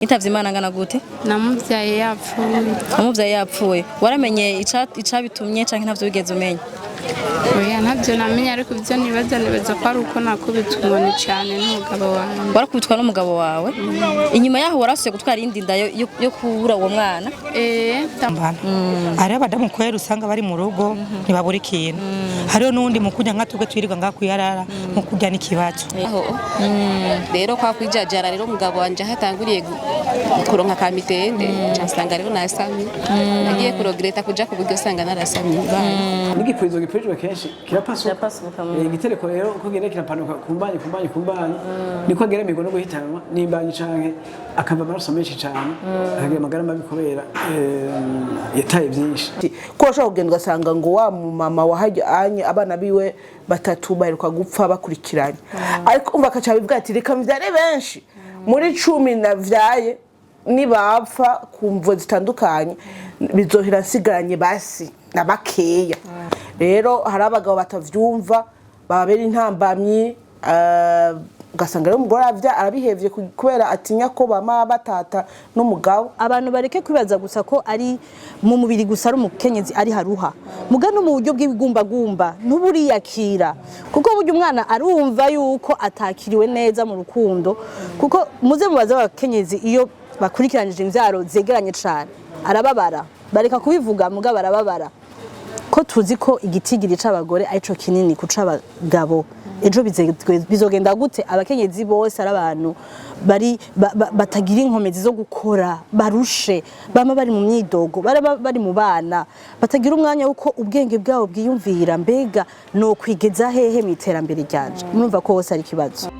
Yitavye Imana angana gute? Namubyaye yapfuye. Wamuvyaye yapfuye. Waramenye icabitumye canke ntavyo wigeze umenya? Oya, ntabyo namenye, ariko ibyo nibaza, nibaza ko ari uko nakubitwe inkoni cyane n'umugabo wanjye. Warakubitwa n'umugabo wawe. Inyuma yaho warasuye gutwara iyindi nda yo kubura uwo mwana? Eh. Mbana hariho abadamu kwera usanga bari mu rugo ntibabura ikintu. Hariho n'uwundi mu kurya, nka twebwe twirirwa ngaha kuyarara, mu kurya n'ikibazo. Aho rero kwa kwijajara rero, umugabo wanje aho atanguriye kuronka ka mitende, nca nsanga rero nasamye. Nagiye kurogreta kuja ku buryo usanga narasamye. Baye. N'igipurizo gipurijwe kenshi kirapasuka. Kirapasuka. Igitereko rero uko genda kirapanuka ku mbanyi, ku mbanyi, ku mbanyi, niko ageremerwa no guhitanwa n'imbanyi canke akava amaraso menshi cane, akagira amagara mabi kubera yataye byinshi. Ko urashobora kugenda ugasanga ngo wa mama wahajyanye abana biwe batatu baheruka gupfa bakurikiranye, ariko umva akaca bivuga ati: "Reka mvyare benshi, muri 10 navyaye nibapfa ku mvo zitandukanye bizohera nsigaranye basi na bakeya." Rero hari abagabo batavyumva, bababera intambamyi, ugasanga rero umugore arabihevye kubera atinya ko bama batata n'umugabo. Abantu bareke kwibaza gusa ko ari mu mubiri gusa ari umukenyezi ari haruha, muga no mu buryo bw'ibigumbagumba n'uburiyakira, kuko burya umwana arumva yuko atakiriwe neza mu rukundo. Kuko muze mubaze abakenyezi, iyo bakurikiranije imvyaro zegeranye cane arababara, bareka kubivuga muga barababara. Ko tuzi ko igitigiri c'abagore arico kinini ku c'abagabo, ejo bizogenda gute abakenyezi bose ari abantu bari batagira inkomezi zo gukora, barushe, bama bari mu myidogo, baraba bari mu bana, batagira umwanya wuko ubwenge bwabo bwiyumvira mbega no kwigeza hehe mu iterambere ryanje? Murumva ko hose ari ikibazo.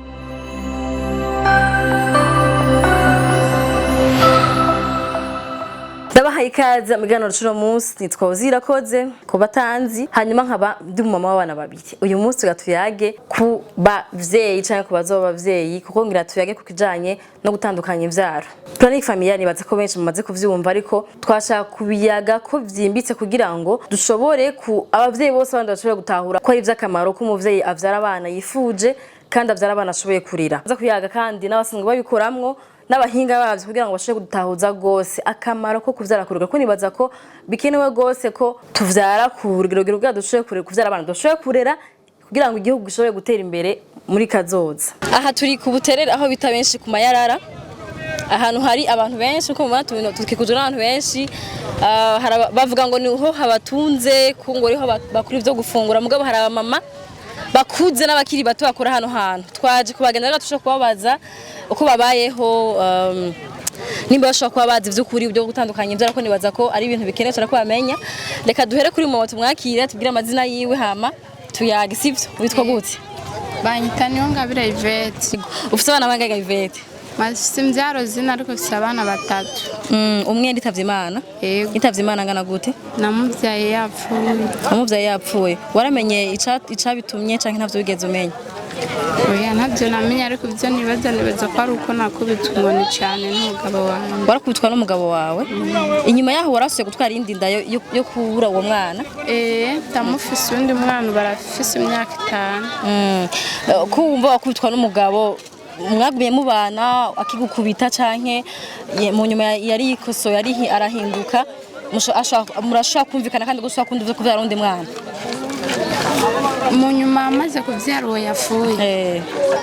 Ndabahaye ikaze mu kiganiro c'uno munsi. Nitwa Ozirakoze ku batanzi, hanyuma nkaba ndi umumama w'abana babiri. Uyu munsi tuga tuyage ku bavyeyi canke ku bazoba bavyeyi, kuko ngira tuyage ku kijanye no gutandukanya imvyaro, planning familial. Nibaza ko benshi mumaze kuvyumva, ariko twashaka kubiyaga ko vyimbitse kugira ngo dushobore ku abavyeyi bose abandi bashobore gutahura ko ari ivy'akamaro ko umuvyeyi avyara abana yifuje kandi avyara abana ashoboye kurira. Za kuyaga kandi n'abasanzwe babikoramwo n'abahinga bavyo kugira ngo bashobore kudutahuza gose akamaro ko kuvyara ku rugero, ko nibaza ko bikenewe gose ko tuvyara ku rugero kugira dushobore kuvyara abana dushobore kurera, kugira ngo igihugu gishobore gutera imbere muri kazoza. Aha turi ku Buterere, aho bita benshi ku Mayarara, ahantu hari abantu benshi uko mubona tukikujwe n'abantu benshi. Hari bavuga ngo niho habatunze, ku ngo ariho bakura ivyo gufungura, mugabo hari abamama bakuze n'abakiri bato bakora hano hantu. Twaje kubagenda rero tushobora kubabaza uko babayeho, nimba bashobora kuba bazi ivy'ukuri byo gutandukanya ivyo, ariko nibaza ko ari ibintu bikenewe cyane ko bamenya. Reka duhere kuri mama, tumwakire, tubwire amazina yiwe, hama tuyage. Sivyo? Witwa gute? Banyita Niyongabire Yvette. Ufite abana bangahe, Yvette? Mfise imvyaro zine, ariko mfise abana batatu. Umwe yitavye Imana? Yego. Yitavye Imana angana gute? Namubyaye yapfuye. Wamuvyaye yapfuye. Waramenye icabitumye canke ntavyo wigeze umenya? Oya, ntabyo namenye, ariko ibyo nibaza, nibaza ko ari uko nakubitwe inkoni cyane n'umugabo wanjye. Warakubitwa n'umugabo wawe. Inyuma yaho warasuye gutwara iyindi nda yo kubura uwo mwana? Eh, ndamufise uwundi mwana, barafise imyaka 5. Ko wumva wakubitwa n'umugabo, mwagumye mubana akigukubita canke mu nyuma yari yikosoye, yari arahinduka, murashobora kumvikana kandi gusubira kundi ivyo kuvyara uwundi mwana? Mu nyuma amaze kubyara uwo yapfuye.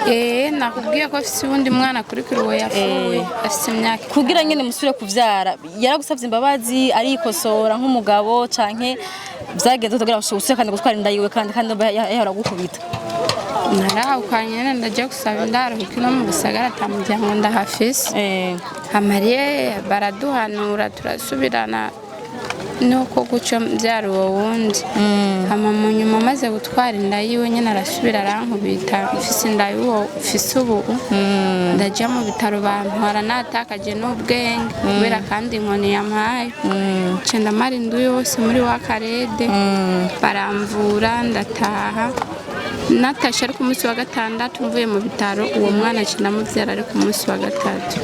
Eh, nakubwiye ko afise uwundi mwana akurikira uwo yapfuye, afise imyaka 5. Kugira nyene musubire kuvyara, yaragusavye imbabazi, arikosora nk'umugabo, canke vyagenze kugira ngo usubire kandi gutwara inda yiwe kandi yahora agukubita? Narahukanye nyene, ndaja gusaba indaro kuko ino mu gisagara ata muryango ndahafise. Amariye baraduhanura, turasubirana, nuko gutyo mbyara uwo wundi. Hama mu nyuma amaze gutwara inda yiwe nyine arasubira arankubita, mfise inda y'uwo mfise ubu. Ndaja mu bitaro, bantwara natakaje n'ubwenge kubera kandi inkoni yampaye. Nca ndamara indwi yose muri wa karede, baramvura, ndataha. Natashe ari ku munsi wa gatandatu mvuye mu bitaro, uwo mwana aca ndamubyara ari ku munsi wa gatatu.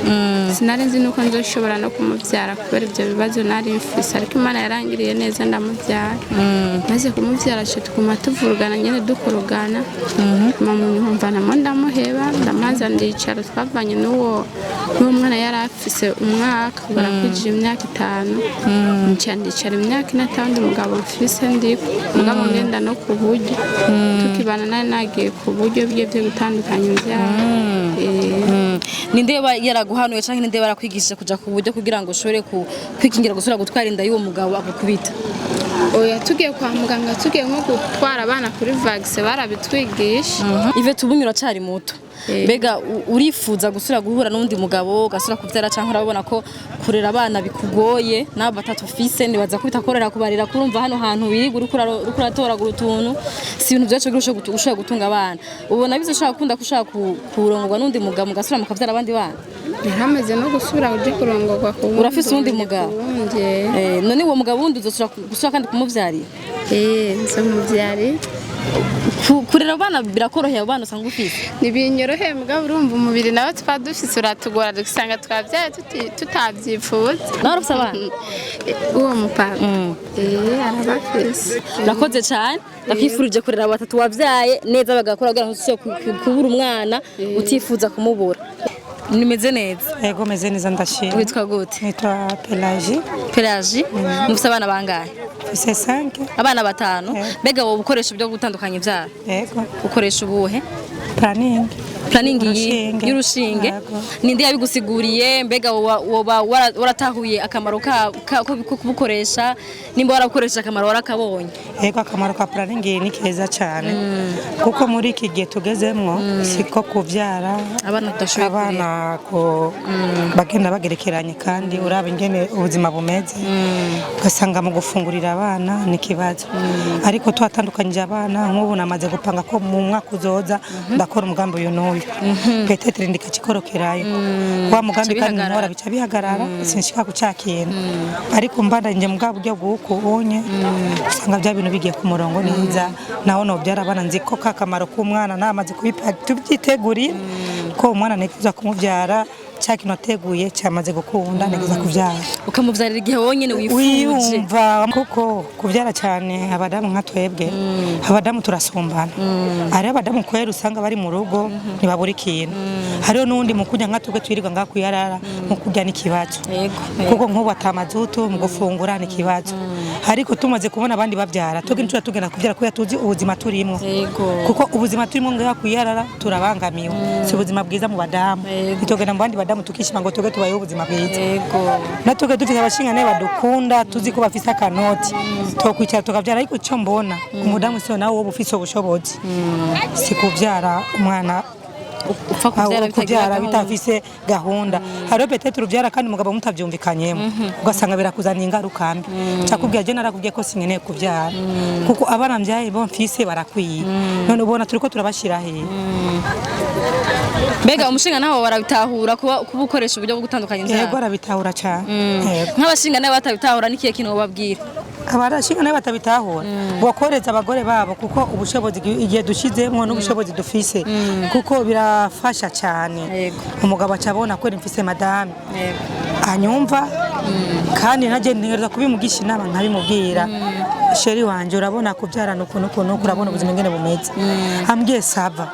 Sinari nzi nuko nzoshobora no kumubyara kubera ibyo bibazo nari mfise, ariko Imana yarangiriye neza ndamubyara. Maze kumubyara aca tuguma tuvurugana nyine, dukorogana mama nyumva ndamuheba, ndamaza ndicara. Twavanye n'uwo mwana yari afise umwaka, barakwije imyaka 5. Nca ndicara imyaka 4 atawundi mugabo mfise, ndiko mugabo ngenda no ku buryo tukibana nari nagiye ku buryo bwe byo gutandukanya imbyaro. Ninde yoba yaraguhanuye canke ninde barakwigishije kuja ku buryo kugira ngo ushobore kwikingira gusubira gutwara inda y'uwo mugabo agukubita? Oya, tugiye kwa muganga, tugiye nko gutwara abana kuri vaccin, barabitwigisha. Yvette, ubunye uracari muto. Mbega urifuza gusubira guhura n'undi mugabo ugasubira kuvyara, canke urabona ko kurera abana bikugoye n'abo batatu ufise? Nibaza ko bitakorera kubarera, kurumva hano hantu wirirwa uriko uratoragura utuntu, si ibintu vyacu kugira ushobore gutunga abana. Ubona bizoshobora gukunda ko ushobora kurongorwa n'undi mugabo mugasubira mukavyara abandi bana? Yaramaze no gusubira kuja kurongorwa ku wundi. Urafise uwundi mugabo? Ku wundi. None uwo mugabo wundi uzosubira gusubira kandi kumuvyarira? Eh, nzomuvyarira. Kurera abana birakoroheye, abo bana usanga ufise? Ntibinyoroheye, mugabo urumva umubiri nawe tuba dufise uratugora, dusanga twabyaye tutavyifuza. Nawe urafise abana? Uwo mupapa arabafise. Urakoze cyane, ndakwifurije kurera batatu wabyaye neza bagakora kugira ngo ntusubire kubura umwana utifuza kumubura. Nimeze neza? Yego, meze neza, ndashima. Witwa gute? Nitwa Pelagie. Pelagie, mufise abana bangahe? Mfise 5. Abana batanu? Yego. Mbega wowe ukoresha ibyo gutandukanya ibyaro? Yego. Ukoresha ubuhe? Planning. Planning Urushinge. y'urushinge. Yego. Ninde yabigusiguriye? Mbega woba waratahuye akamaro ko kubukoresha? Nimba warabukoresha, akamaro warakabonye? Yego, akamaro ka planning ni keza cyane, kuko muri iki gihe tugezemwo siko kuvyara abana tudashoboye kurera. Abana ko bagenda bagerekeranye, kandi uraba ingene ubuzima bumeze, ugasanga mu gufungurira abana ni ikibazo. Ariko twatandukanyije abana, nk'ubu namaze gupanga ko mu mwaka uzoza ndakora umugambi uyu n'uyu, peut-être ndikacikorokerayo wa mugambi Bica kandi bihagarara. nkora bica bihagarara, sinshika ku ca kintu. Ariko mbandanyije mu bwa buryo bw'uku unye, usanga bya bintu bigiye ku murongo neza. Naho nobyara abana, nzi ko kakamaro k'umwana namaze tubyitegurira ko umwana ntegerezwa kumubyara cya kintu ateguye cyamaze gukunda, ntegerezwa kubyara. Ukamubyarira igihe wonyine wifuje. Wiyumva, kuko kubyara cyane, abadamu nka twebwe abadamu turasumbana. Hariho abadamu kwera usanga bari mu rugo ntibabura ikintu, hariho n'uwundi mu kurya nka twebwe twirirwa ngaha kuyarara, mu kurya n'ikibazo. Kuko nk'ubu atamazutu, mu gufungura ni ikibazo. Ariko tumaze kubona abandi babyara, twebwe ntitura tugenda kubyara kubera tuzi ubuzima turimo. Kuko ubuzima turimo ngaha kuyarara turabangamiwe, si ubuzima bwiza mu badamu. Ntitugenda mu bandi badamu tukishima ngo twebwe tubayeho ubuzima bwiza. Natwe dufite abashingantahe badukunda, tuzi ko bafise akanoti, twokwicara tukabyara. Ariko icyo mbona, umudamu siyo nawe woba ufise ubushobozi, si kubyara umwana upfa kubyara aho bitagira kubyara gahunda. Bitafise gahunda. Hariho peut-être ubyara kandi umugabo mutabyumvikanyemo, ugasanga birakuzaniye ingaruka mbi. Cakubwira, je narakubwiye ko sinkeneye kubyara kuko abana mbyaye bo mfise barakwiye, none ubona turiko turabashira hehe? Mbega umushinga nawe barabitahura kuba ukoresha uburyo bwo gutandukanya Yego, imbyaro? arabitahura cyane. Yego. Nk'abashinga nawe batabitahura, n'ikihe kintu wobabwira? Abarashinga nabo batabitahura bokoreza abagore babo, kuko ubushobozi igihe dushizemwo n'ubushobozi dufise, kuko birafasha cyane. Umugabo aca abona ko mfise madame anyumva, kandi najye ntegereza kubimugisha inama, nkabimubwira: "Chéri wanje, urabona kubyarana ukuntu ukuntu, urabona ubuzima ingene bumeze." Ambwiye ça va,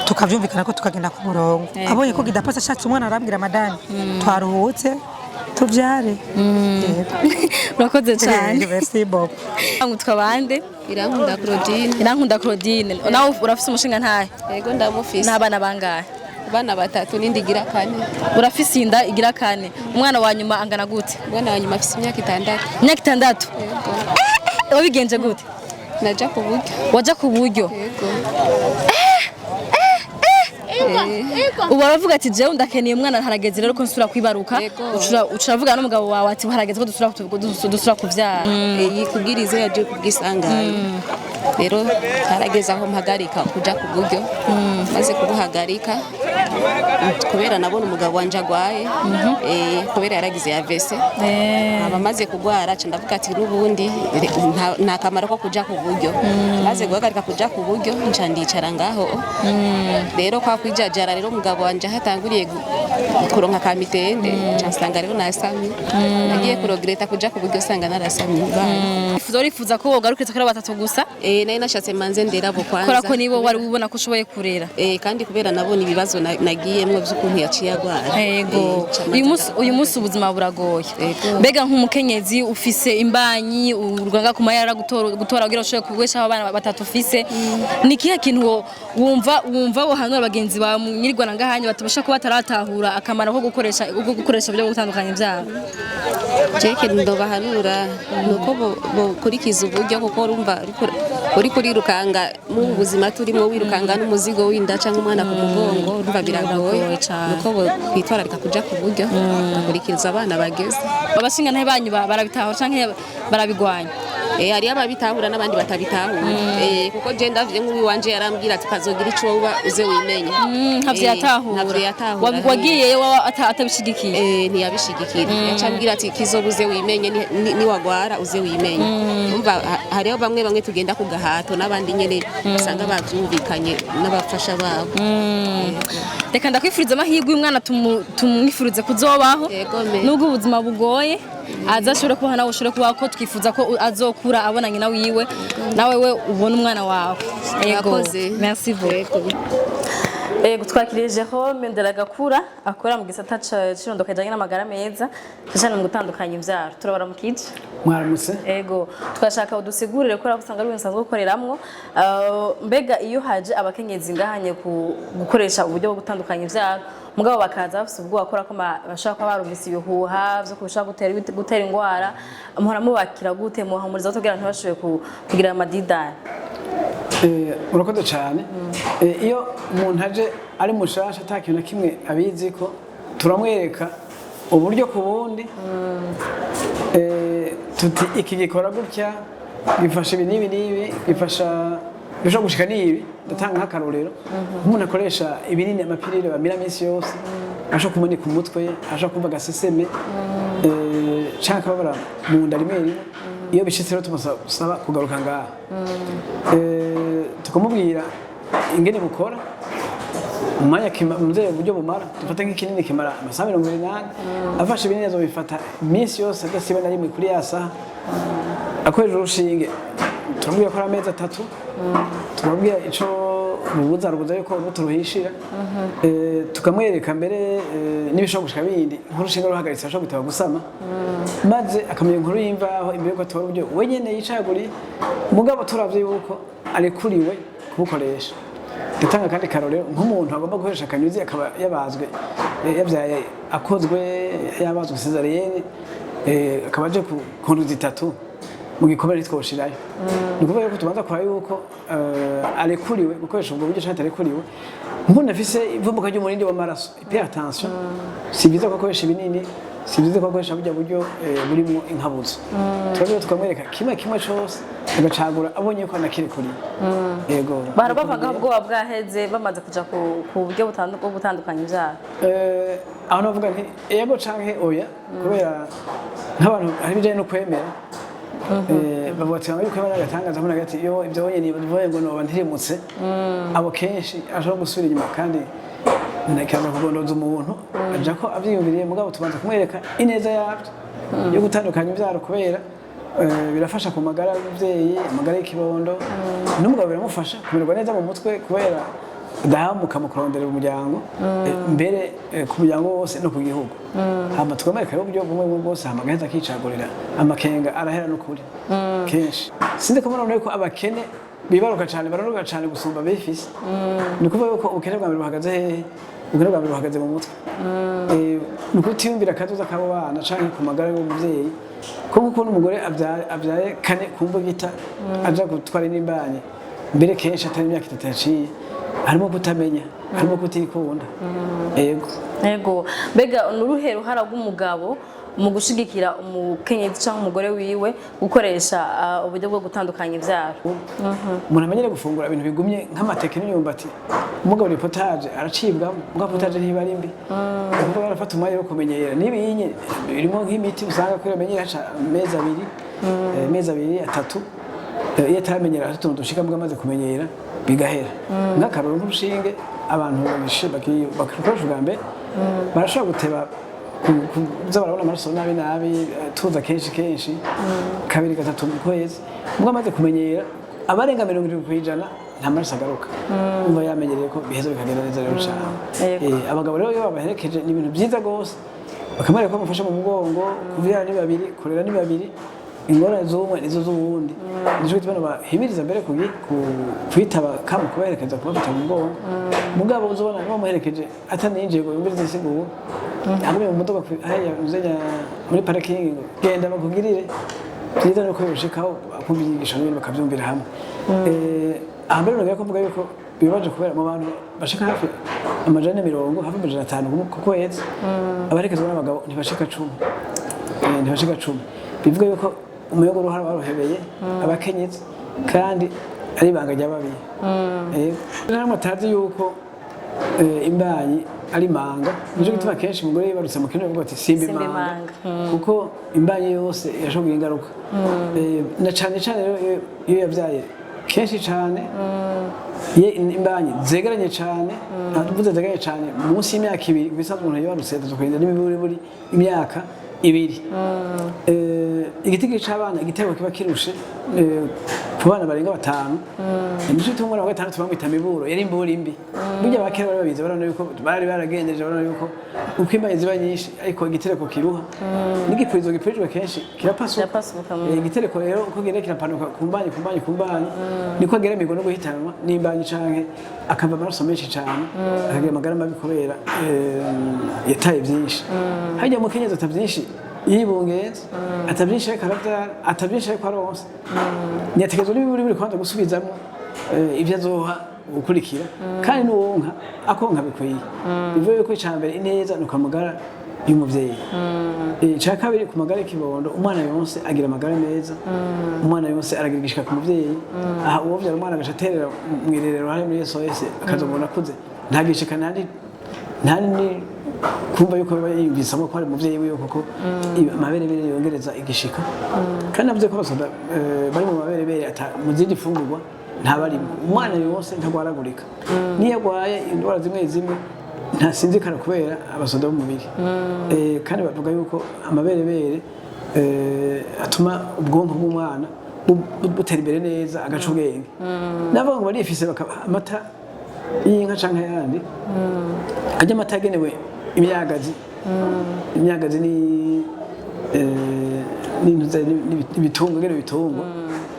tukavyumvikana ko tukagenda ku murongo. Abonye ko kidapasa, ashatse umwana, arambwira: "Madame, twaruhutse, tuvyare." Yego. Urakoze cyane. Merci beaucoup. Ngutwa bande? Irankunda Claudine. Irankunda Claudine, nawe urafise umushinga ntahe? Yego, ndamufise. N'abana bangahe? Abana batatu n'indi igira kane. Urafise inda igira kane. Umwana wa nyuma angana gute? Umwana wa nyuma afise imyaka 6. Imyaka 6? Yego. Wabigenje gute? Naja ku buryo. Waja ku buryo? Yego. Ubu baravuga ati jewe ndakeneye umwana, harageze rero ko nsubira kwibaruka. Yego. Ucuravuga n'umugabo wawe ati harageze ko dusubira kuvyara. Iyi kubwiriza yaje kubwisanganya rero, harageze aho mpagarika kuja ku buryo. Maze kubuhagarika Kubera nabona umugabo wanje agwaye, kubera yaragize AVC, aba amaze kugwara, ca ndavuga ati n'ubundi nta kamaro ko kuja ku buryo. Maze guhagarika kuja ku buryo, nca ndicara ngaho. Rero kwa kwijajara rero, umugabo wanje aho atanguriye kuronka ka mitende, nca nsanga rero nasamye. Nagiye kurogreta kuja ku buryo, sanga narasamye. Urifuza ko wogarukiriza kuri batatu gusa? Nari nashatse manze nderabo kwanza. Kubera ko nibo wari ubona ko ushoboye kurera. Kandi kubera nabona ibibazo nagiyemwo vy'ukuntu yaciye agwara. Yego. Ca Uyu manza munsi, uyu munsi ubuzima buragoye. Yego. Mbega nk'umukenyezi ufise imbanyi, urwanga ku mayara gutora kugira ushobore kubeshaho abana batatu ufise, ni ikihe kintu wumva wohanura bagenzi bawe mwirirwana ngahanye batabasha kuba bataratahura akamaro ko gukoresha uburyo bwo gutandukanya ivyaro? Jeke ndobahanura nuko bokurikiza uburyo, kuko urumva uriko urirukanga mu buzima turimo, wirukanga n'umuzigo w'inda cyangwa umwana ku mugongo, urumva biragoye. Biragoye cane. Nuko kwitwararika kuja ku buryo, bakurikiza abana bageze. Abashingantahe banyu barabitahura canke barabigwanya? Hariyo ababitahura n'abandi batabitahura, kuko je ndavye nk'uwiwanje yarambwira ati kazogira ico uba uze wimenye. Ntavyo yatahura. Ntavyo yatahura. Wagiyeyo wowe atabishigikiye? Ntiyabishigikira, yacambwira ati kizobuze wimenye, niwagwara uze wimenye. Umva, hariho bamwe bamwe tugenda ku gahato, n'abandi nyene usanga bavyumvikanye n'abafasha babo. Reka ndakwifuriza amahirwe, uyu mwana tumwifurize kuzobaho. Yego, me. Nubwo ubuzima bugoye, aza ashobore kubaho, nawe ushobore kubaho, ko twifuza ko azokura abona nyina wiwe, nawe we ubona umwana wawe. Yego. Murakoze. Merci beaucoup. Yego. Ego, twakiriye Jerome Nderagakura akora mu gisata c'irondoka rijanye n'amagara meza, cyane mu gutandukanya imvyaro. Turabaramukije. Mwaramutse. Ego, twashaka udusigurire ko usanga ari ibintu usanzwe ukoreramwo. Mbega iyo haje abakenyezi ngahanye ku gukoresha uburyo bwo gutandukanya imvyaro, mugabo bakaza bafise ubwoba kubera ko bashobora kuba barumvise ibihuha vyo kubishobora gutera ingwara, muhora mubakira gute, muhumuriza kugira ntibashobore kugira amadidani? Urakoze cyane. Iyo umuntu aje ari mushasha, ata kintu na kimwe abizi ko, turamwereka uburyo ku bundi. Tuti iki gikora gutya, gifasha ibi n'ibi n'ibi, gifasha bishobora gushika n'ibi. Ndatanga nk'akarorero: umuntu akoresha ibinini, ama pilules bamira minsi yose, ashobora kumanika umutwe, ashobora kumva agaseseme, canke akababara mu nda rimwe rimwe. Iyo bishitse rero, tumusaba kugaruka ngaha, tukamubwira ingene bukora umwanya muzeye uburyo bumara. Dufate nk'ikinini kimara amasaha 28. Afashe ibinini, azobifata iminsi yose adasiba na rimwe kuri ya saha. Akoresheje urushinge, turamubwira ko ari amezi 3, turamubwira ico rubuza, rubuza yuko urubuto ruhishira. Tukamwereka mbere n'ibishobora gushika bindi, nk'urushinge ruhagaritse ashobora guteba gusama, maze akamenya inkuru y'imvaho imbere yuko atora uburyo we nyene yicaguriye, mugabo turavye yuko arekuriwe kubukoresha. Ndatanga kandi karorero: nk'umuntu agomba gukoresha akanyuzi, akaba yabazwe, yabyaye akozwe, yabazwe césarienne, akaba aje ku ndwi 3 mu gikomere, ntitwoshirayo. Ni ukuvuga yuko tubanza kuraba yuko arekuriwe gukoresha ubwo buryo canke atarekuriwe. Nk'umuntu afise ivumbuka ry'umurindi w'amaraso, hypertension, si byiza ko akoresha ibinini, si byiza ko akoresha burya buryo burimo inkabuzo. Turabyo tukamwereka kimwe kimwe cose, agacagura abonye ko anakirekuriye. Yego. Bahora bavaga ubwoba bwaheze bamaze kuja ku buryo bwo gutandukanya imvyaro? Aho navuga nti yego canke oya, kubera nk'abantu hari ibijanye no kwemera. Bavuga ati yuko kwemera agatangaza mbona ati yo ibyo bonye ni bivuye ngo noba ntirimutse. Abo kenshi ashobora gusubira inyuma, kandi nakaza kugondoza umuntu aja ko avyiyumviriye, mugabo tubanza kumwereka ineza yabyo yo gutandukanya imvyaro, kubera birafasha ku magara y'umuvyeyi, amagara y'ikibondo, n'umugabo biramufasha kumererwa neza mu mutwe, kubera adahamuka mu kurondera umuryango, mbere ku muryango wose no ku gihugu. Hama tukamwereka rero uburyo bumwe bumwe bwose, hama agaheza akicagurira, amakenga arahera n'ukuri. Kenshi sindi kubona yuko abakene bibaruka cyane, bararuka cyane gusumba abifise. Ni ukuvuga yuko ubukene bwa mbere buhagaze hehe? Ubukene bwa mbere buhagaze mu mutwe. Ni ukutiyumvira akazoza k'abo bana canke ku magara y'umuvyeyi, ko kuko n'umugore abyaye kane ku mbugita, aja gutwara n'imbanyi, mbere kenshi atari imyaka 3 yaciye, harimo kutamenya, harimo kutikunda. Yego. Yego. Mbega ni uruhe ruhara rw'umugabo mu gushigikira umukenyezi cyangwa umugore wiwe gukoresha uburyo bwo gutandukanya ivyaro. Umuntu amenyere gufungura ibintu bigumye nk'amateke n'imyumbati, umugabo ni potage aracibwamo, mugabo potage ntiba ari mbi, kuko barafata umwanya wo kumenyera. N'ibiyinye birimo nk'imiti, usanga ko amenyera haca amezi 2, amezi 2 3, iyo ataramenyera hari utuntu dushika, mbwa amaze kumenyera bigahera. Nk'akaroro, nk'urushinge abantu bakikoresha ubwa mbere barashobora guteba kuza barabona amaraso nabi nabi, tuza kenshi kenshi, kabiri gatatu mu kwezi. Ubwo amaze kumenyera, abarenga 70% nta maraso agaruka, umva yamenyereye ko biheza bikagenda neza rero cane. Abagabo rero iyo babaherekeje ni ibintu byiza gose, bakamwereka ko bamufashe mu mugongo. Kuvyara ni babiri, kurera ni babiri, ingorane z'umwe nizo z'uwundi. Nico gituma bahimiriza mbere kwitaba kama kubaherekeza, kubafata mu mugongo. Mugabo uzobona bamuherekeje ataninjiye ngo yumvirize insiguro, agumye mu modoka hariya uzenya muri parking ngo genda bakugirire byiza, nuko yoshikaho akumva inyigisho n'ibintu bakabyumvira hamwe. Aha mbere nongera kuvuga yuko bibabaje kubera mu bantu bashika hafi 140, hafi 500 ku kwezi, abaherekezwa n'abagabo ntibashika 10. Ntibashika 10. Bivuga yuko umuyogo uruhara baruhebeye abakenyezi, kandi ari ibanga rya babiri. Namwe atazi yuko imbanyi ari imanga, nico gituma kenshi umugore yibarutse mu kintu bavuga ati simba Simba imanga, imanga. Kuko imbanyi yose irashobora kugira ingaruka. Na cane cane rero iyo yabyaye kenshi cane, iyo imbanyi zegeranye cane, mvuze zegeranye cane, munsi y'imyaka 2. Bisanzwe umuntu yibarutse atatu kurinda n'imiburiburi imyaka 2. Igiti c'abana, igitego kiba kirushe, ku bana barenga 5. Nico gituma umwana wa gatandatu bamwita miburo, yari imbura imbi. Burya abakera bari babizi, barabona yuko bari baragendeje, barabona yuko uko imbanyi ziba nyinshi ariko igitereko kiruha, n'igipurizo gipurijwe kenshi kirapasuka. Kirapasuka. Igitereko rero uko genda kirapanuka ku mbanyi, ku mbanyi, ku mbanyi, niko ageramirwa no guhitanwa n'imbanyi canke akava amaraso menshi cane, akagira amagara mabi kubera yataye byinshi. Harya umukenyezi ata byinshi yibungenze, ata byinshi ariko aravyara, ata byinshi ariko aronsa, ntiyategerezwa n'ibiburi buri kubanza gusubizamo ibyo azoha gukurikira, kandi n'uwonka akonka bikwiye. Bivuye yuko icya mbere ineza ni ukamugara y'umuvyeyi. Icya kabiri, ku magara y'ikibondo, umwana yonse agira amagara meza, umwana yonse aragira igishika ku muvyeyi. Aha uwo vyara umwana agaca aterera mu irerero hariya muri SOS, akazomubona akuze nta gishika, nta ni kumva yuko biba yiyumvisamo ko ari umuvyeyi wiwe, kuko amaberebere yongereza igishika. Kandi navuze ko abasoda bari mu maberebere ata mu zindi fungurwa ntabarimo. Umwana yonse ntagwaragurika, niyo agwaye indwara zimwe zimwe ntasinzikara kubera abasoda b'umubiri. Kandi bavuga yuko amaberebere atuma ubwonko bw'umwana butera imbere neza, agaca ubwenge. Navuga ngo barifise amata y'inka canke ayandi, ajya amata yagenewe imyagazi. Imyagazi ni n'ibitungwa, yagenewe ibitungwa.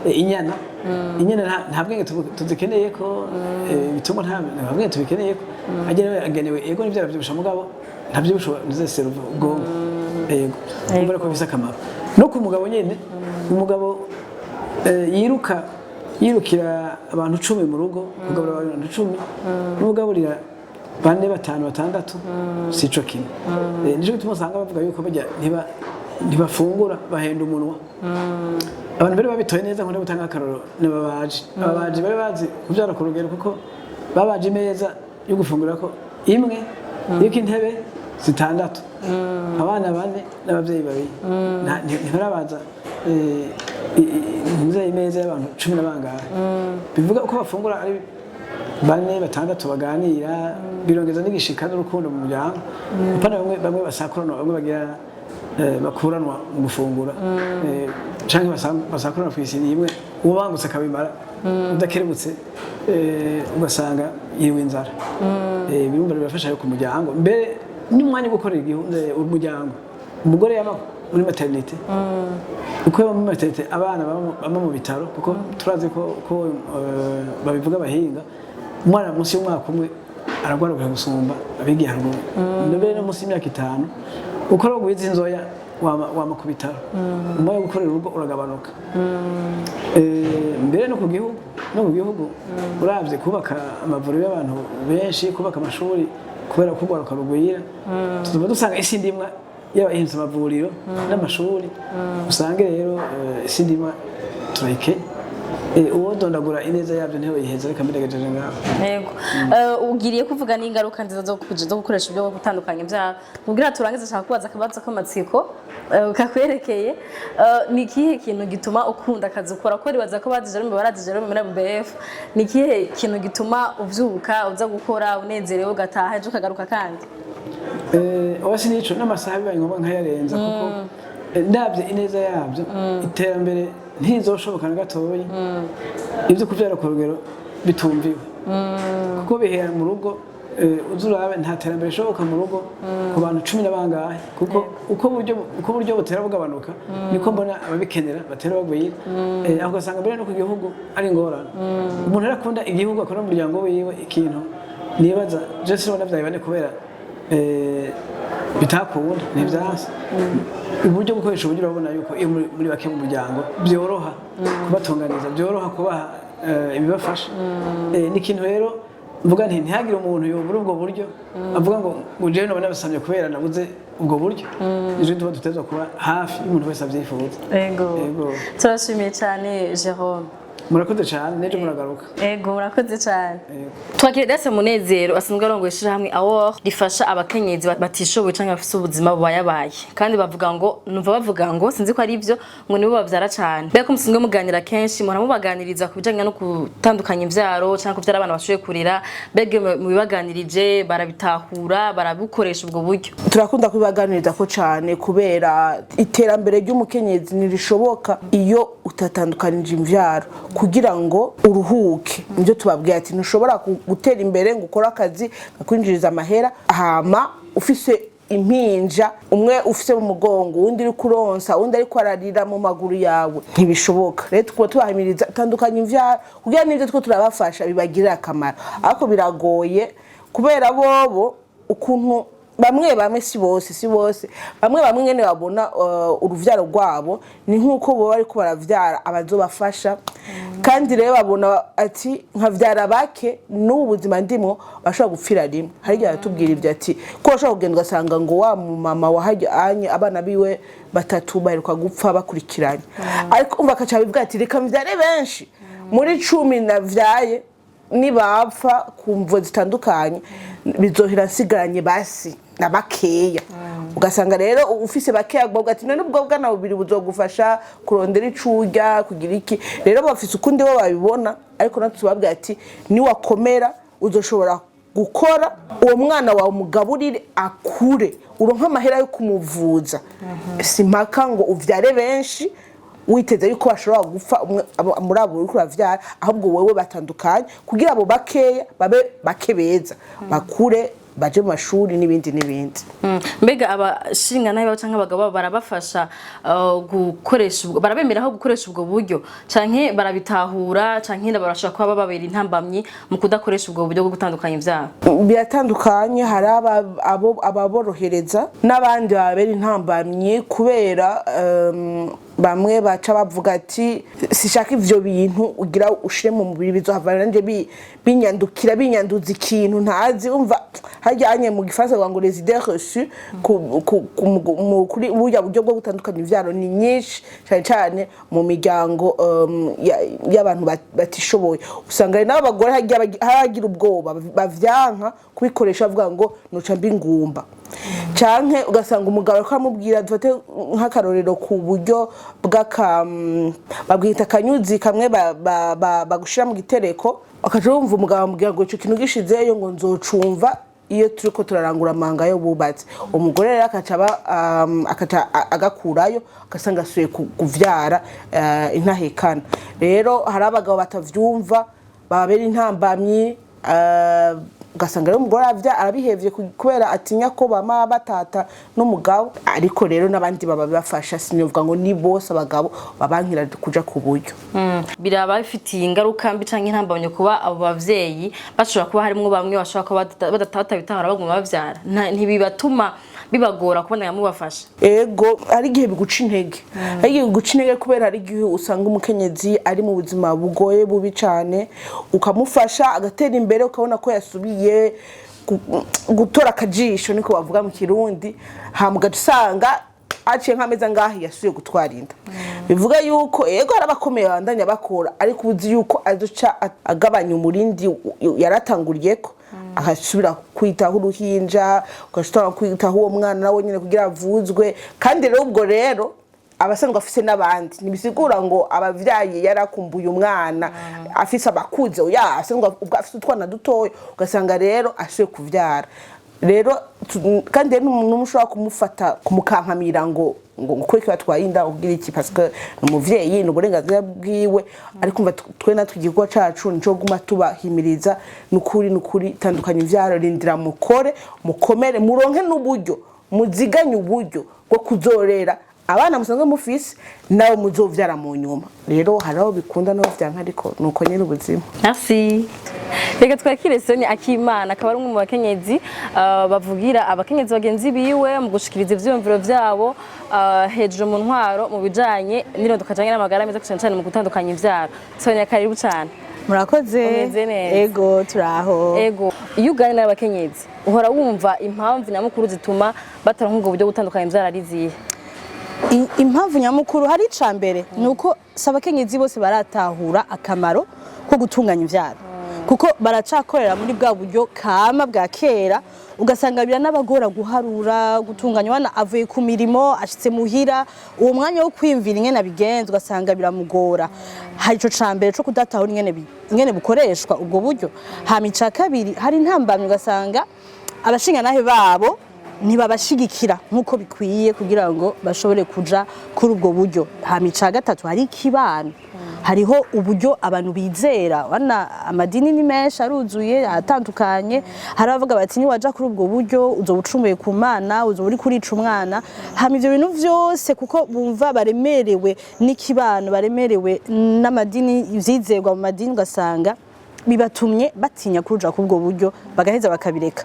Inyana, inyana nta bwenge tuzikeneye ko, ibitungwa nta bwenge tubikeneye ko. Agenewe ego nivyo aravyibusha, mugabo ntavyibusha nzesera ubwonko. Yego, umva ko bifise akamaro no ku mugabo nyene. Umugabo yiruka yirukira abantu 10 mu rugo, kugaburira abantu 10 n'ugaburira bane, batanu, batandatu, sico kimwe. Nico gituma usanga bavuga yuko burya ntibafungura bahenda umunwa. Abantu bari babitoye neza, nkunda gutanga akarorero n'ababaji. Ababaji bari bazi kubyara ku rugero, kuko babaje imeza yo gufungura ko imwe iriko intebe zitandatu, abana bane n'abavyeyi babiri. Ntibarabaza imeza y'abantu cumi na bangahe. Bivuga uko bafungura ari bane, batandatu, baganira, birongeza n'igishika n'urukundo mu muryango. Apana bamwe bamwe basakuranwa, bamwe bagira bakuranwa mu gufungura, canke basakuranwa kw'isini imwe, uwo bangutse akabimara, udakerebutse ugasanga yiriwe inzara. Birumva birafasha ku muryango, mbere n'umwanya wo gukorera umuryango. Umugore yaba muri maternité, uko yaba muri maternité, abana baba mu bitaro, kuko turazi ko babivuga abahinga, umwana munsi y'umwaka 1 aragwaragura gusumba abigiye haruguru, mbere no munsi y'imyaka 5. Uko rero ugwiza inzoya wama ku bitaro, umwanya wo gukorera urugo uragabanuka. Mbere no ku gihugu uravye kubaka amavuriro y'abantu benshi, kubaka amashuri, kubera ko urwaruka rugwira, tuba dusanga isi ndimwa. Yaba ihindutse amavuriro n'amashuri, usange rero isi ndima turayike. Uwo dondagura ineza yabyo ntiwe yiheza, reka mbiregejeje ngaho. Yego. Ugiriye kuvuga n'ingaruka nziza zo gukoresha uburyo bwo gutandukanya imbyaro. Kugira turangize, nshaka kubaza akabazo k'amatsiko kakwerekeye. Ni ikihe kintu gituma ukunda akazi ukora? Ko ribaza ko bazi Jerome, barazi Jerome muri BF. Ni ikihe kintu gituma uvyuka uza gukora unezerewe, ugataha ejo ukagaruka kandi? Oya, sinico n'amasaha bibaye ngombwa nkayarenza, kuko ndabye ineza yabyo, iterambere ntizoshoboka na gatoya ibyo kubyara ku rugero bitumviwe, kuko bihera mu rugo. Uzi urabe, nta terambere rishoboka mu rugo ku bantu cumi na bangahe, kuko uko uburyo butera bugabanuka niko mbona ababikenera batera bagwira. Aho ugasanga mbere no ku gihugu ari ingorane. Umuntu arakunda igihugu, akora umuryango wiwe. Ikintu nibaza je, sinabona vyari kubera bitakunda, ntivyanse uburyo bwo gukoresha uburyo. Urabona yuko iyo muri bake mu muryango byoroha kubatunganiza, byoroha kubaha ibibafasha. Ni ikintu rero mvuga nti ntihagire umuntu yobura ubwo buryo avuga ngo jewe nobona nabasamye kubera nabuze ubwo buryo. Ijwi tuba dutezwa kuba hafi y'umuntu wese avyifuza. Yego. Yego. Turashimiye cyane, Jerome. Murakoze cyane, n'ejo muragaruka. Ego, murakoze cyane. Yego. Twakire Dase Munezero, asanzwe arongoye ishirahamwe Awor rifasha abakenyezi batishoboye canke bafise ubuzima bubayabaye. Kandi bavuga ngo, numva bavuga ngo, sinzi ko ari ivyo, ngo nibo bavyara cane. Mbega ko musanzwe muganira kenshi, muhora mubaganiriza ku bijanye no gutandukanya imvyaro canke kuvyara abana bashoboye kurera? Mbega mubibaganirije barabitahura, barabukoresha ubwo buryo? Turakunda kubibaganiriza ko cyane, kubera iterambere ry'umukenyezi ntirishoboka iyo utatandukanije imvyaro kugira ngo uruhuke. Nibyo tubabwiye ati ntushobora gutera imbere ngo ukore akazi kakwinjiriza amahera, hama ufise impinja, umwe ufise mu mugongo, uwundi uri kuronsa, uwundi ariko ararira mu maguru yawe. Ntibishoboka. Rero tukaba tubahimiriza tandukanya imvyaro kugira n'ibyo two turabafasha bibagirire akamaro, ariko biragoye kubera bobo ukuntu bamwe bamwe, si bose, si bose, bamwe bamwe nyene babona uruvyaro rwabo ni nk'uko boba bariko baravyara abazobafasha. Kandi rero babona ati nkavyara bake, n'ubu buzima ndimwo bashobora gupfira rimwe. Hari igihe baratubwira ivyo ati ko bashobora kugenda ugasanga ngo wa mama wahajyanye abana biwe batatu baheruka gupfa bakurikiranye, ariko umva akaca bivuga ati reka mvyare benshi, muri 10 navyaye nibapfa ku mvo zitandukanye bizohera nsigaranye basi na bakeya. Ugasanga rero ufise bakeya bavuga ati none ubwo bwana bubiri buzogufasha kurondera ico urya, kugira iki? Rero bafise ukundi bo babibona, ariko natwe tubabwira ati niwakomera uzoshobora gukora, uwo mwana wawe umugaburire akure, uronke amahera yo kumuvuza. Si mpaka ngo uvyare benshi witeze yuko bashobora gupfa muri abo uriko uravyara, ahubwo wewe batandukanye kugira abo bakeya babe bake beza, bakure baje mu mashuri n'ibindi n'ibindi. Mbega abashinga nabi canke abagabo babo barabafasha gukoresha barabemeraho gukoresha ubwo buryo, canke barabitahura, canke barashobora kuba bababera intambamyi mu kudakoresha ubwo buryo bwo gutandukanya ivyaro? Biratandukanye. Hari ababorohereza n'abandi babera intambamyi, kubera bamwe baca bavuga ati sishaka ivyo bintu ugira ushire mu mubiri, bizohava nanje binyandukira, binyanduza ikintu ntazi. Umva, hajyanye mu gifaransa bavuga ngo les idées reçues kuri burya buryo bwo gutandukanya ivyaro ni nyinshi, cyane cyane mu miryango y'abantu batishoboye. Usanga hari n'abagore haragira ubwoba, bavyanka kubikoresha, bavuga ngo nuca mbi ngumba, canke ugasanga umugabo ariko aramubwira, dufate nk'akarorero ku buryo bw'aka babwita akanyuzi kamwe bagushira mu gitereko, bakaca bumva umugabo amubwira ngo ico kintu gishizeyo ngo nzocumva iyo turiko turarangura amanga yo bubatse. Umugore rero akaca akaca agakurayo, ugasanga asubiye kuvyara intahekana. Rero hari abagabo batavyumva bababera intambamyi, ugasanga rero umugore arabihevye kubera atinya ko bama batata n'umugabo. Ariko rero n'abandi baba bibafasha, sinovuga ngo ni bose abagabo babankira kuja ku buryo. Biraba bifitiye ingaruka mbi canke intambamyi kuba abo bavyeyi bashobora kuba harimwo bamwe bashobora kuba batabitahura, baguma bavyara. Ntibibatuma bibagora kubona mubafasha? Ego, hari igihe biguca intege, hari igihe biguca intege, kubera hari igihe usanga umukenyezi ari mu buzima bugoye, bubi cane, ukamufasha agatera imbere, ukabona ko yasubiye gutora akajisho, niko bavuga mu Kirundi. Hama ugaca usanga aciye nk'amezi angahe yasubiye gutwara inda. Bivuga yuko yego hari abakomeye babandanya bakora, ariko uzi yuko azoca agabanya umurindi yaratanguriyeko, agasubira kwitaho uruhinja, ugasubira kwitaho uwo mwana nawe nyine kugira avuzwe. Kandi rero ubwo rero abasanzwe afise n'abandi, ntibisigura ngo abavyaye yarakumbuye umwana afise abakuze, oya, asanzwe ubwo afise utwana dutoya, ugasanga rero asubiye kuvyara. Rero kandi rero n'umuntu ushobora kumufata kumukankamira ngo kuri ko yatwaye inda ubwira iki, parce que ni umuvyeyi, ni uburenganzira bwiwe. Ariko umva, twe natwe igikorwa cacu nico guma tubahimiriza, nukuri nukuri, tandukanya ivyaro, rindira mukore, mukomere, muronke n'uburyo, muziganye uburyo bwo kuzorera abana musanzwe mufise nawe muzovyara mu nyuma. Rero hari aho bikunda n'aho vyanka, ariko nuko nyene ubuzima. Merci. Reka twakire Sonia Akimana, akaba ari umwe mu bakenyezi bavugira abakenyezi bagenzi biwe mu gushikiriza ivyiyumviro vyabo hejuru mu ntwaro mu bijanye n'irondoka kajanye n'amagara meza, cane cane mu gutandukanya ivyaro. Sonia, karibu cane. Murakoze. Umeze neza? Ego, turaho. Ego, iyo uganira n'abakenyezi uhora wumva impamvu nyamukuru zituma bataronka ubwo buryo bwo gutandukanya ivyaro ari zihe? Impamvu nyamukuru, hari ica mbere, ni uko si abakenyezi bose baratahura akamaro ko gutunganya imvyaro, kuko baracakorera muri bwa buryo kama bwa kera, ugasanga biranabagora guharura gutunganya. Wana avuye ku mirimo, ashitse muhira, uwo mwanya wo kwiyumvira ingene abigenza ugasanga biramugora. Hari ico ca mbere co kudatahura ingene bukoreshwa ubwo buryo. Hama ica kabiri, hari intambamyi, ugasanga abashingantahe babo ntibabashigikira nk'uko bikwiye kugira ngo bashobore kuja kuri ubwo buryo. Hama ica gatatu, hari ikibano, hariho uburyo abantu bizera. Wana amadini ni menshi, aruzuye, atandukanye. Hari abavuga bati: "Niwaja kuri ubwo buryo uzoba ucumuye ku Mana, uzoba uri kurica umwana." Hama ivyo bintu vyose, kuko bumva baremerewe n'ikibano, baremerewe n'amadini, ivyizerwa mu madini, ugasanga bibatumye batinya kuja kuri ubwo buryo, bagaheza bakabireka.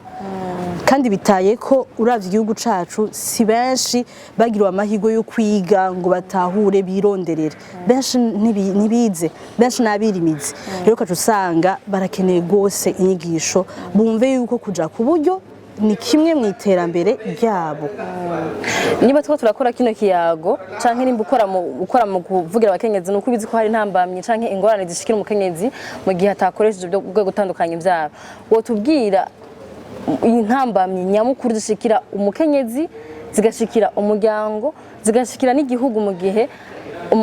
Kandi bitaye ko uravye igihugu cacu, si benshi bagiriwe amahirwe yo kwiga ngo batahure bironderere. Benshi ntibize, benshi n'abirimizi. Rero ukaca usanga barakeneye rwose inyigisho, bumve yuko kuja ku buryo ni kimwe mu iterambere ryabo. Niba tuko turakora kino kiyago, canke nimba ukora mu kuvugira abakenyezi, nuko ubizi ko hari intambamyi canke ingorane zishikira umukenyezi mu gihe atakoresheje uburyo bwo gutandukanya imvyaro. Wotubwira intambamyi nyamukuru zishikira umukenyezi, zigashikira umuryango, zigashikira n'igihugu mu gihe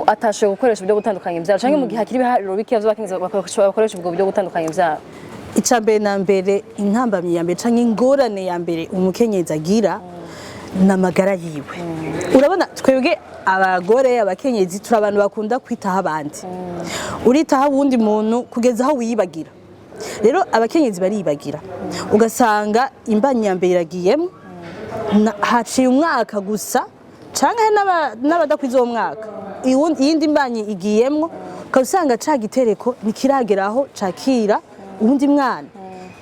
atashoboye gukoresha uburyo bwo gutandukanya imvyaro, canke mu gihe hakiri ibiharuro bikeya vy'abakenyezi bakoresha ubwo buryo bwo gutandukanya imvyaro? Icya mbere na mbere, intambamyi ya mbere canke ingorane ya mbere umukenyezi agira ni amagara yiwe. Urabona twebwe abagore, abakenyezi, turi abantu bakunda kwitaho abandi. Uritaho uwundi muntu kugeza aho wiyibagira. Rero abakenyezi bariyibagira, ugasanga imbanyi ya mbere iragiyemo, haciye umwaka gusa canke n'abadakwiza uwo mwaka, iyindi mbanyi igiyemwo, ukaba usanga ca gitereko ntikirageraho cakira uwundi mwana,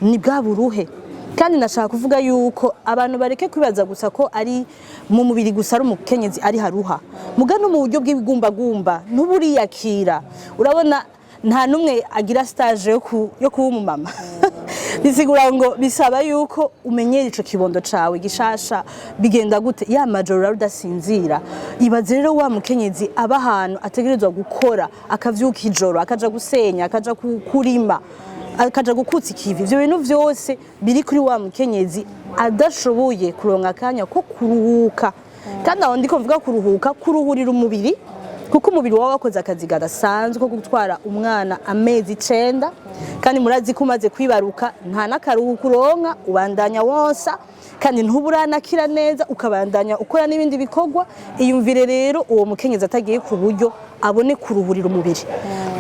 ni bwa buruhe. Kandi ndashaka kuvuga yuko abantu bareke kwibaza gusa ko ari mu mubiri gusa ari umukenyezi ari haruha, muga no mu buryo bw'ibigumbagumba ntuburiyakira. Urabona nta n'umwe agira stage yo kuba umumama. Bisigura ngo bisaba yuko umenyera ico kibondo cawe gishasha, bigenda gute, ya majoro urara udasinzira. Ibaze rero wa mukenyezi aba ahantu ategerezwa gukora, akavyuka ijoro, akaja gusenya, akaja kurima, akaja gukutsa ikivi. Ivyo bintu vyose biri kuri wa mukenyezi adashoboye kuronka akanya ko kuruhuka. Kandi aho ndiko mvuga kuruhuka, kuruhurira umubiri, kuko umubiri wawe wakoze akazi kadasanzwe ko gutwara umwana amezi 9. Kandi murazi ko umaze kwibaruka nta n'akaruhuko uronka, ubandanya wonsa kandi ntuburanakira neza, ukabandanya ukora n'ibindi bikorwa. Iyumvire rero uwo mukenyezi atagiye ku buryo abone kuruhurira umubiri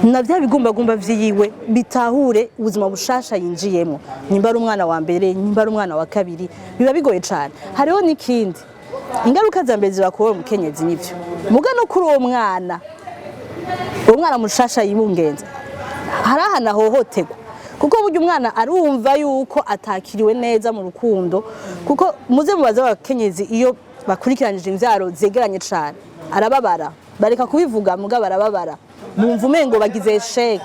na bya bigumbagumba vyiwe, bitahure ubuzima bushasha yinjiyemo, nimba ari umwana wa mbere, nimba ari umwana wa kabiri, biba bigoye cane. Hariho n'ikindi, ingaruka za mbere ziba kuri uwo mukenyezi, nivyo, muga no kuri uwo mwana, uwo mwana mushasha yibungenze, hari ahantu ahohoterwa, kuko burya umwana arumva yuko atakiriwe neza mu rukundo. Kuko muze mubaze abakenyezi, iyo bakurikiranije imvyaro zegeranye cane arababara, bareka kubivuga muga barababara, bumva umengo bagize échec.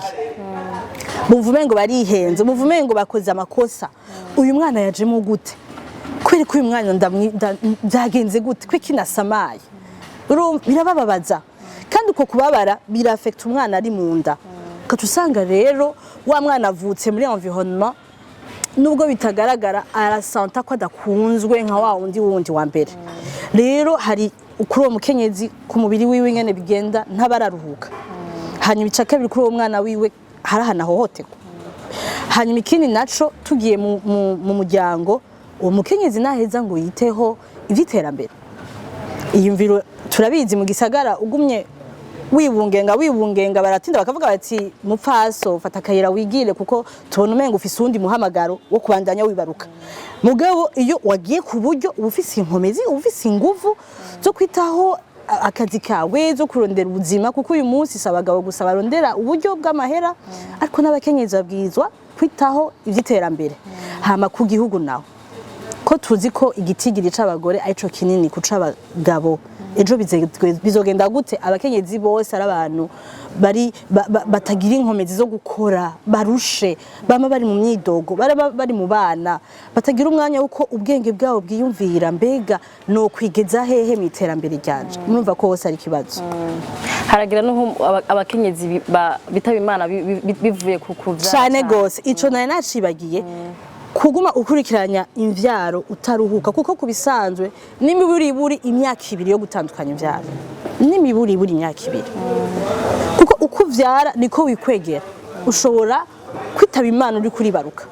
Bumva umengo barihenze, bumva umengo bakoze amakosa. Uyu mwana yajemo gute? Kubera ko uyu mwana byagenze gute? Kuko nasamaye. Urumva, birabababaza, kandi uko kubabara birafekta umwana ari mu nda. Ugaca usanga rero wa mwana avutse muri environnement, nubwo bitagaragara, arasanta ko adakunzwe nka wa wundi wundi wa mbere. Rero hari kuri uwo mukenyezi, ku mubiri wiwe ingene bigenda, ntabararuhuka. Hanyuma ica kabiri, kuri uwo mwana wiwe hari ahantu ahohoterwa. Hanyuma ikindi naco, tugiye mu muryango, uwo mukenyezi naheza ngo yiteho ivy'iterambere. Iyumviro turabizi, mu gisagara ugumye wibungenga wibungenga, baratinda bakavuga bati: "Mupfaso, fata akayira wigire, kuko tubona umenga ufise uwundi muhamagaro wo kubandanya wibaruka." Mugabo iyo wagiye ku buryo, uba ufise inkomezi, uba ufise inguvu zo kwitaho akazi kawe, zo kurondera ubuzima, kuko uyu munsi si abagabo gusa barondera uburyo bw'amahera, ariko n'abakenyezi babwirizwa kwitaho ivy'iterambere. Hama ku gihugu naho, ko tuzi ko igitigiri c'abagore arico kinini ku c'abagabo, ejo bizogenda gute abakenyezi bose ari abantu bari batagira inkomezi zo gukora, barushe, bama bari mu myidogo, bari mu bana, batagira umwanya wuko ubwenge bwabo bwiyumvira: mbega no kwigeza hehe mu iterambere ryanje? Murumva ko hose ari ikibazo. Haragira n'aho abakenyezi bitaba Imana bivuye ku kuvyara. Cane gose. Ico nari nacibagiye, kuguma ukurikiranya imvyaro utaruhuka, kuko ku bisanzwe n'imiburiburi imyaka 2 yo gutandukanya imvyaro, n'imiburiburi imyaka 2, kuko uko uvyara niko wikwegera. Ushobora kwitaba Imana uri kuribaruka,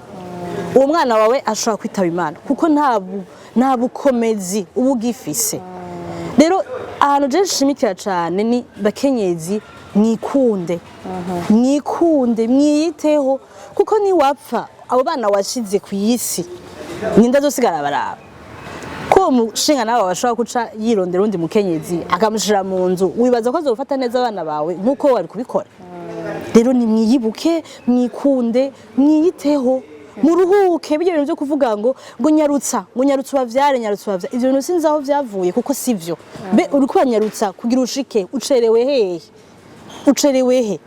uwo mwana wawe ashobora kwitaba Imana, kuko nta bukomezi uba ugifise. Rero ahantu je nshimikira cane ni: bakenyezi, mwikunde, mwikunde, mwiyiteho, kuko niwapfa, abo bana washize ku isi ninda azosigara baraba ko uwo mushinga nawe bashobora guca yirondera undi mukenyezi akamushira mu nzu. Wibaza ko azofata neza abana bawe nk'uko wari kubikora? Rero nimwiyibuke, mwikunde, mwiyiteho, muruhuke. Bijya bintu byo kuvuga ngo nyarutsa, ngo nyarutsa ubavyare, nyarutsa ubavyare, ivyo bintu sinzi aho vyavuye, kuko sivyo. Be uriko uranyarutsa kugira ushike ucerewe hehe? Ucerewe he?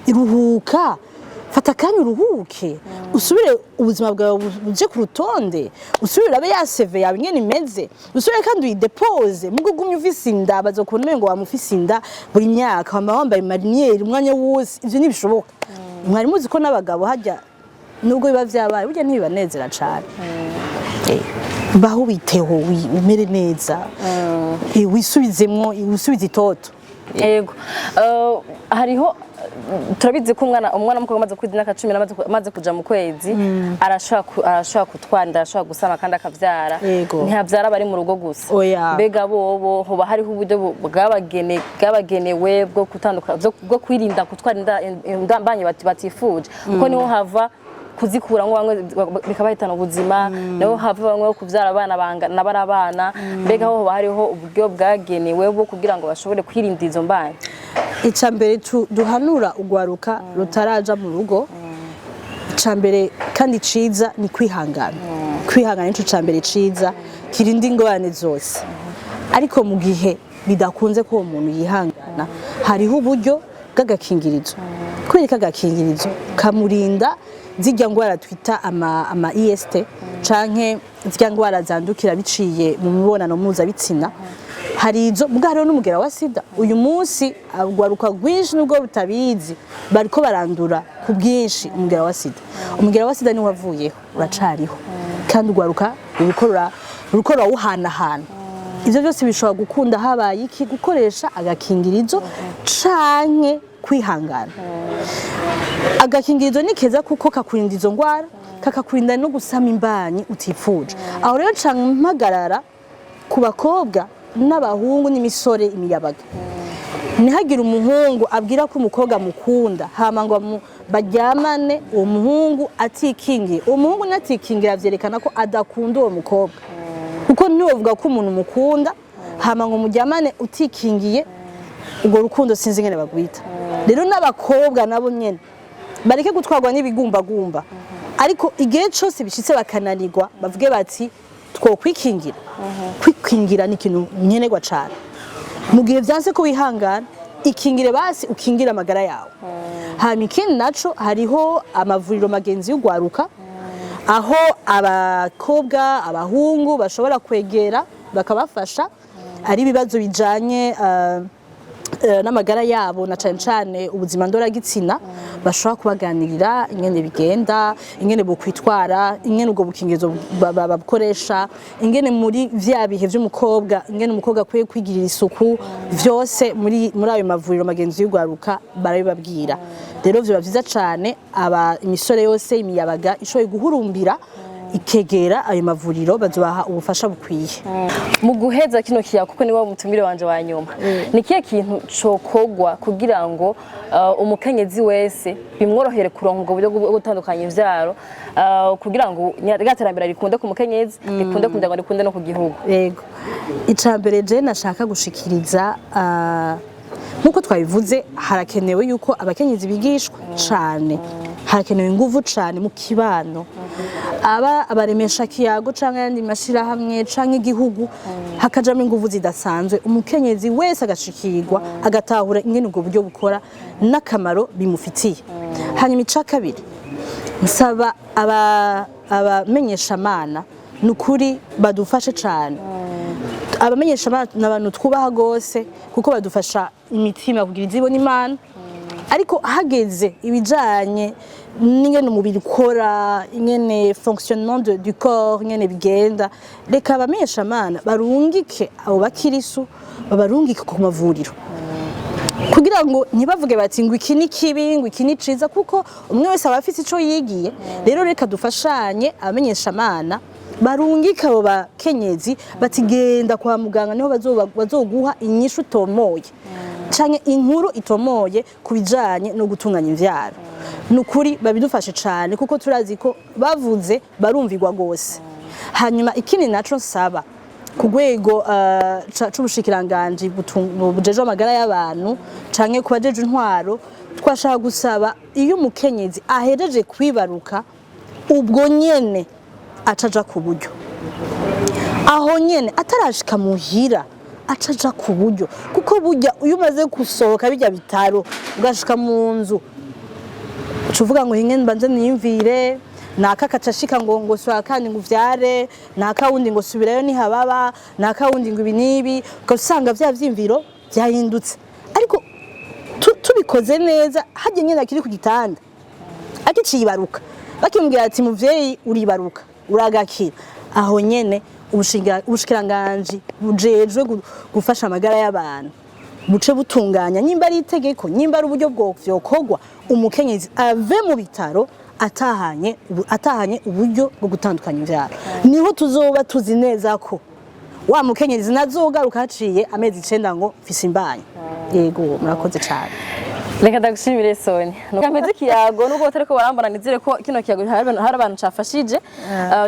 Iruhuka, fata akanya uruhuke, usubire ubuzima bwawe buje ku rutonde, usubire urabe ya CV yawe ingene imeze, usubire kandi uyidepose. Mugo ugumye ufise inda, bazokubona umengo wamufise inda buri myaka, wama wambaye marinière umwanya wose. Ivyo ntibishoboka. Mwari muzi ko n'abagabo hajya, nubwo biba vyabaye, burya ntibibanezera cane. Baho witeho, umere neza, wisubizemwo, wisubize itoto. Yego. Hariho, turabizi ko umwana w'umukobwa amaze kwiza imyaka 10, amaze kuja mu kwezi, arashobora kutwara inda, arashobora gusama kandi akavyara. Ntihavyara abari mu rugo gusa. Oya. Mbega bobo hoba hariho uburyo bwabagenewe bwo kutanduka, bwo kwirinda gutwara inda mbanyi batifuje? Kuko niho hava kuzikuramwo bamwe bikabahitana ubuzima, niho hava bamwe bo kuvyara abana bangana bari abana. Mbega ho hoba hariho uburyo bwagenewe bwo kugira ngo bashobore kwirinda izo mbanyi? Icya mbere duhanura ugwaruka rutaraja mu rugo, icya mbere kandi ciza ni kwihangana. Kwihangana nico ca mbere ciza kirinda ingorane zose. Ariko mu gihe bidakunze ko uwo muntu yihangana, hariho uburyo bw'agakingirizo. Kubera ko agakingirizo kamurinda zirya ngwara twita ama IST, canke zirya ngwara zandukira biciye mu mibonano mpuzabitsina. Hari izo mbwa, hariho n'umugera wa sida. Uyu munsi urwaruka rwinshi, nubwo rutabizi, bariko barandura ku bwinshi umugera wa sida. Umugera wa sida niwo wavuyeho, uracariho, kandi urwaruka ruriko rurawuhanahana. Ivyo byose bishobora gukunda habaye iki? Gukoresha agakingirizo canke kwihangana. Agakingirizo ni keza kuko kakurinda izo ngwara, kakakurinda no gusama imbanyi utifuje. Aho rero nca mpagarara ku bakobwa n'abahungu n'imisore, imiyabaga. Ntihagire umuhungu abwira ko umukobwa amukunda, hama ngo baryamane uwo muhungu atikingiye. Uwo muhungu natikingira, vyerekana ko adakunda uwo mukobwa, kuko ntiwovuga ko umuntu umukunda hama ngo muryamane utikingiye. Urwo rukundo sinzi ingene bagwita. Rero n'abakobwa nabo nyene bareke gutwarwa n'ibigumbagumba, ariko igihe cose bishitse bakananirwa, bavuge bati: "Twokwikingira." Kwikingira ni ikintu nkenerwa cane. Mu gihe vyanse ko wihangana, Ikingire basi, ukingire amagara yawe. Hanyuma ikindi naco, hariho amavuriro magenzi y'ugwaruka, aho abakobwa, abahungu bashobora kwegera bakabafasha, ari ibibazo bijanye n'amagara yabo, na cane cane ubuzima ndoragitsina. Bashobora kubaganirira ingene bigenda, ingene bokwitwara, ingene ubwo bukingirizo babukoresha, ingene muri vya bihe vy'umukobwa, ingene umukobwa akwiye kwigirira isuku. Vyose muri ayo mavuriro magenzi y'ugwaruka barabibabwira. Rero vyoba vyiza cane aba imisore yose, imiyabaga ishoboye guhurumbira ikegera ayo mavuriro, bazobaha ubufasha bukwiye. Mu guheza kino kiyago, kuko niwe mutumire wanje wa nyuma, ni kihe kintu cokogwa kugira ngo umukenyezi wese bimworohere kuronka ubwo buryo bwo gutandukanya imvyaro, kugira ngo rya terambere rikunde ku mukenyezi, rikunde ku muryango, rikunde no ku gihugu? Yego, icya mbere je nashaka gushikiriza, nk'uko twabivuze, harakenewe yuko abakenyezi bigishwa cane, harakenewe inguvu cane mu kibano, aba abaremesha kiyago canke ayandi mashirahamwe canke igihugu, hakajamwo inguvu zidasanzwe, umukenyezi wese agashikirwa, agatahura ingene ubwo buryo bukora n'akamaro bimufitiye. Hanyuma ica kabiri, nsaba abamenyeshamana, ni ukuri badufashe cane. Abamenyeshamana ni abantu twubaha gose, kuko badufasha imitima kugira izibona Imana. Ariko hageze ibijanye n'ingene umubiri ukora, ingene fonctionnement du corps, ingene bigenda, reka abamenyeshamana barungike abo bakirisu, babarungike ku mavuriro, kugira ngo ntibavuge bati ngo iki ni kibi, ngo iki ni ciza, kuko umwe wese aba afite ico yigiye. Rero reka dufashanye, abamenyeshamana barungike abo bakenyezi bati: "Genda kwa muganga, niho bazoguha inyishu itomoye canke inkuru itomoye ku bijanye no gutunganya imvyaro." Ni ukuri babidufashe cane, kuko turazi ko bavuze barumvirwa gose. Hanyuma ikindi naco nsaba ku rwego c'ubushikiranganji bujejwe amagara y'abantu canke ku bajejwe intwaro, twashaka gusaba: iyo umukenyezi ahejeje kwibaruka, ubwo nyene acaja ku buryo, aho nyene atarashika muhira acaja ku buryo, kuko burya iyo umaze gusohoka bijya bitaro ugashika mu nzu, uca uvuga ngo: "Hinge mbanze niyumvire." Naka akacashika ngo sura kandi ngo uvyare, naka wundi ngo subirayo nihababa, naka wundi ngo ibi nibi, ugasanga vya vyimviro vyahindutse. Ariko tubikoze neza, harya nyene akiri ku gitanda akicibaruka, bakimubwira ati: "Muvyeyi, uribaruka, uragakira," aho nyene ubushikiranganji bujejwe gufasha amagara y'abantu buce butunganya, nyimba ari itegeko, nyimba ari uburyo bwo vyokorwa, umukenyezi ave mu bitaro atahanye uburyo bwo gutandukanya imvyaro. Niho tuzoba tuzi neza ko wa mukenyezi nazogaruka haciye amezi 9 ngo mfise imbanyi. Yego, murakoze cane. Reka ndagushimire, Sonia. Kameze ikiyago nubwo batariko barambona, nizere ko kino kiyago hari abantu cafashije.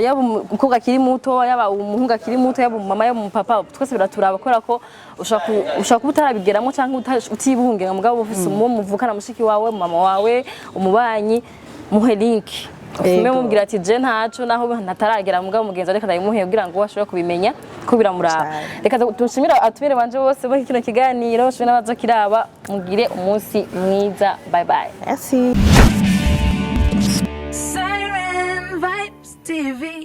Yaba umukobwa akiri muto, yaba umuhungu akiri muto, yaba umumama, yaba umupapa, twese biraturaba, kubera ko ushobora kuba utarabigeramo canke utibungenga, mugabo ufise uwo muvukana, mushiki wawe, mama wawe, umubanyi, muhe link, ufume mubwira ati: "Je ntaco naho ntataragera, mugabo mugenzi, reka ndayimuhe kugira ngo ashobore kubimenya ko biramuraba." Reka dushimire atumire banje bose muri kino kiganiro, shimire n'abazokiraba. Mugire umunsi mwiza, bye bye. Merci. Siren Vibes TV.